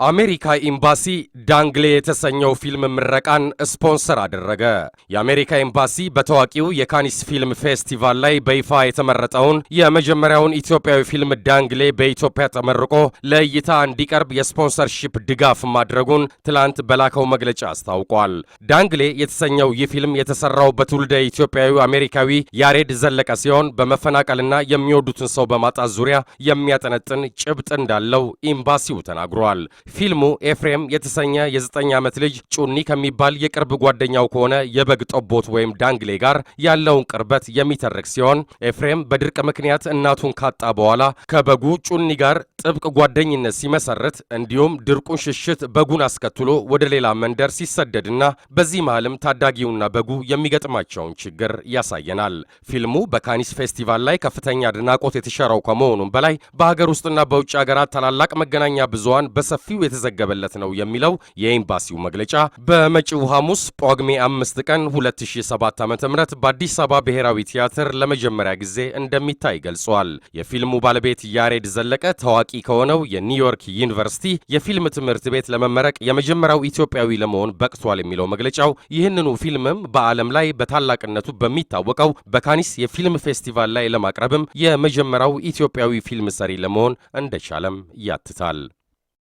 አሜሪካ ኤምባሲ ዳንግሌ የተሰኘው ፊልም ምረቃን ስፖንሰር አደረገ። የአሜሪካ ኤምባሲ በታዋቂው የካኒስ ፊልም ፌስቲቫል ላይ በይፋ የተመረጠውን የመጀመሪያውን ኢትዮጵያዊ ፊልም ዳንግሌ በኢትዮጵያ ተመርቆ ለእይታ እንዲቀርብ የ sponsorship ድጋፍ ማድረጉን ትላንት በላከው መግለጫ አስታውቋል። ዳንግሌ የተሰኘው ይህ ፊልም የተሰራው በትውልደ ኢትዮጵያዊ አሜሪካዊ ያሬድ ዘለቀ ሲሆን፣ በመፈናቀልና የሚወዱትን ሰው በማጣት ዙሪያ የሚያጠነጥን ጭብጥ እንዳለው ኤምባሲው ተናግሯል። ፊልሙ ኤፍሬም የተሰኘ የ9 ዓመት ልጅ ጩኒ ከሚባል የቅርብ ጓደኛው ከሆነ የበግ ጠቦት ወይም ዳንግሌ ጋር ያለውን ቅርበት የሚተርክ ሲሆን፣ ኤፍሬም በድርቅ ምክንያት እናቱን ካጣ በኋላ ከበጉ ጩኒ ጋር ጥብቅ ጓደኝነት ሲመሰርት፣ እንዲሁም ድርቁን ሽሽት በጉን አስከትሎ ወደ ሌላ መንደር ሲሰደድና በዚህ መሃልም ታዳጊውና በጉ የሚገጥማቸውን ችግር ያሳየናል። ፊልሙ በካኒስ ፌስቲቫል ላይ ከፍተኛ አድናቆት የተቸረው ከመሆኑም በላይ በሀገር ውስጥና በውጭ ሀገራት ታላላቅ መገናኛ ብዙሃን በሰፊው የተዘገበለት ነው የሚለው የኤምባሲው መግለጫ፣ በመጪው ሐሙስ ጳጉሜ 5 ቀን 2007 ዓ.ም በአዲስ አበባ ብሔራዊ ቲያትር ለመጀመሪያ ጊዜ እንደሚታይ ገልጿል። የፊልሙ ባለቤት ያሬድ ዘለቀ ታዋቂ ከሆነው የኒውዮርክ ዩኒቨርሲቲ የፊልም ትምህርት ቤት ለመመረቅ የመጀመሪያው ኢትዮጵያዊ ለመሆን በቅቷል የሚለው መግለጫው፣ ይህንኑ ፊልምም በዓለም ላይ በታላቅነቱ በሚታወቀው በካኒስ የፊልም ፌስቲቫል ላይ ለማቅረብም የመጀመሪያው ኢትዮጵያዊ ፊልም ሰሪ ለመሆን እንደቻለም ያትታል።